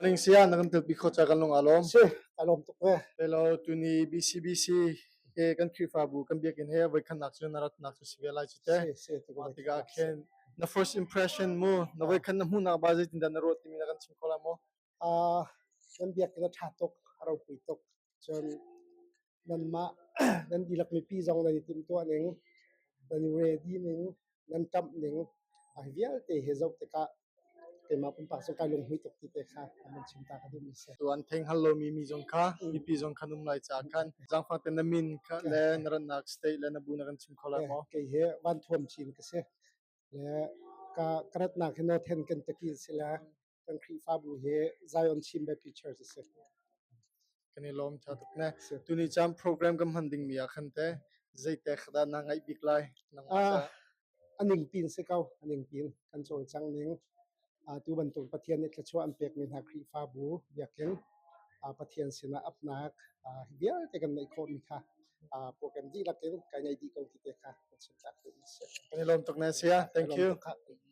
Ning sia na kan telpi kho ca kan lung aa lawm. Si, ka lawm tuk ve. Hello, tuni BCBC he kan Khrihfabu kan biakinn he voikhatnak cu na ratnak cu si ve lai cu te. Si, si, tu Mah tikah khin na first impression mu na voikhat na hmuhnak ba zeitindah na ruah timi na kan chim kho lai maw? Ah, kan biakinn a ṭha tuk, a ropui tuk. Cun nanmah nan dihlak mipi zong nan i timhtuah ning, nan i ready ning, nan ṭamh ning, hi vialte hi zoh tikah keimah pumpak zong kai lunghmui tuk ti te kha an chim ta ka duhmi si. Tu an thei hngal lomi mi zong kha mipi zong khan um lai caah khan zaangfah te na min kha le na rannak state le na bu na kan chim kho lai maw? Kei hi Van Thuam Chin ka si. Le ka ka ratnak hi Northern Kentucky si le kan Khrihfabu hi Zion Chin Baptist Church a si. Kan i lawm ṭha tuk ne. Tuni caan program kan hman dingmi ah khan te zeite kha dah na ngaih bik lai? Nangmah Ah, caah. a ningpin si ko, a ningpin kan cawlcang ning. Ah, tu bantuk Pathian nih thluachuah an pekmi hna Khrihfabu biakinn ah Pathian sinah apnak ah, hi vialte kan neih khawhmi kha ah, program dihlak in kai ngaih dih ko ti te kha kan chim tak duhmi si. Kan i lawm tuk ne sia. Thank you.